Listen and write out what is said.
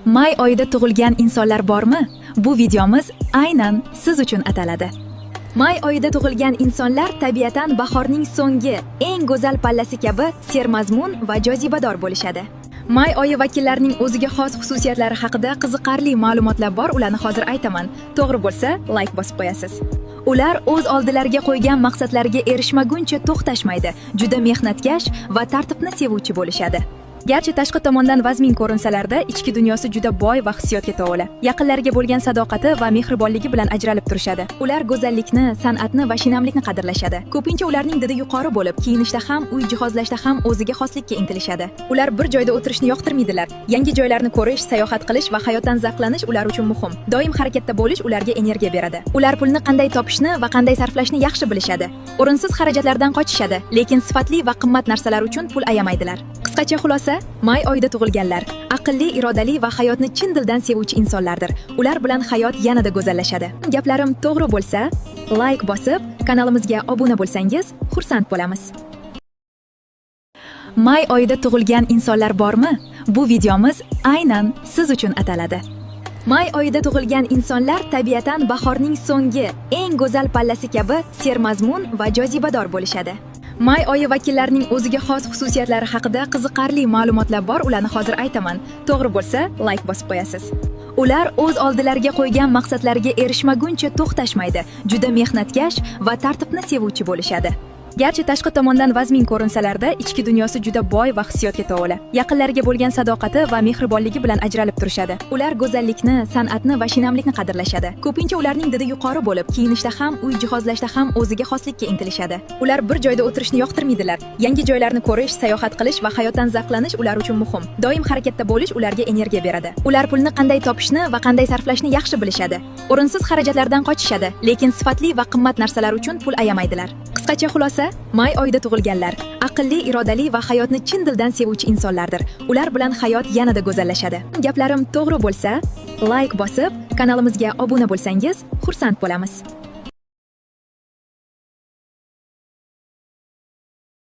May oyida tug'ilgan insonlar bormi? Bu videomiz aynan siz uchun ataladi. May oyida tug'ilgan insonlar tabiatan bahorning so'nggi, eng go'zal pallasi kabi sermazmun va jozibador bo'lishadi. May oyi vakillarining o'ziga xos xususiyatlari haqida qiziqarli ma'lumotlar bor, ularni hozir aytaman. To'g'ri bo'lsa, like bosib qo'yasiz. Ular o'z oldilariga qo'ygan maqsadlariga erishmaguncha to'xtashmaydi, juda mehnatkash va tartibni sevuvchi bo'lishadi. Garchi tashqi tomondan vazmin ko'rinsalarda, ichki dunyosi juda boy va hissiyotga to'la. Yaqinlariga bo'lgan sadoqati va mehribonligi bilan ajralib turishadi. Ular go'zallikni, san'atni va shinamlikni qadrlashadi. Ko'pincha ularning didi yuqori bo'lib, kiyinishda ham, uy jihozlashda ham o'ziga xoslikka intilishadi. Ular bir joyda o'tirishni yoqtirmaydilar. Yangi joylarni ko'rish, sayohat qilish va hayotdan zavqlanish ular uchun muhim. Doim harakatda bo'lish ularga energiya beradi. Ular pulni qanday topishni va qanday sarflashni yaxshi bilishadi. O'rinsiz xarajatlardan qochishadi, lekin sifatli va qimmat narsalar uchun pul ayamaydilar. Qisqacha xulosa, may oyida tug'ilganlar aqlli, irodali va hayotni chin dildan sevuvchi insonlardir. Ular bilan hayot yanada go'zallashadi. Gaplarim to'g'ri bo'lsa, like bosib, kanalimizga obuna bo'lsangiz, xursand bo'lamiz. May oyida tug'ilgan insonlar bormi? Bu videomiz aynan siz uchun ataladi. May oyida tug'ilgan insonlar tabiatan bahorning so'nggi, eng go'zal pallasi kabi sermazmun va jozibador bo'lishadi. May oyi vakillarining o'ziga xos xususiyatlari haqida qiziqarli ma'lumotlar bor, ularni hozir aytaman. To'g'ri bo'lsa, like bosib qo'yasiz. Ular o'z oldilariga qo'ygan maqsadlariga erishmaguncha to'xtashmaydi, juda mehnatkash va tartibni sevuvchi bo'lishadi. Garchi tashqi tomondan vazmin ko'rinsalarda, ichki dunyosi juda boy va hissiyotga to'la. Yaqinlariga bo'lgan sadoqati va mehribonligi bilan ajralib turishadi. Ular go'zallikni, san'atni va shinamlikni qadrlashadi. Ko'pincha ularning didi yuqori bo'lib, kiyinishda ham, uy jihozlashda ham o'ziga xoslikka intilishadi. Ular bir joyda o'tirishni yoqtirmaydilar. Yangi joylarni ko'rish, sayohat qilish va hayotdan zavqlanish ular uchun muhim. Doim harakatda bo'lish ularga energiya beradi. Ular pulni qanday topishni va qanday sarflashni yaxshi bilishadi. O'rinsiz xarajatlardan qochishadi, lekin sifatli va qimmat narsalar uchun pul ayamaydilar. Qisqacha xulosa, may oyida tug'ilganlar aqlli, irodali va hayotni chin dildan sevuvchi insonlardir. Ular bilan hayot yanada go'zallashadi. Gaplarim to'g'ri bo'lsa, like bosib, kanalimizga obuna bo'lsangiz, xursand bo'lamiz.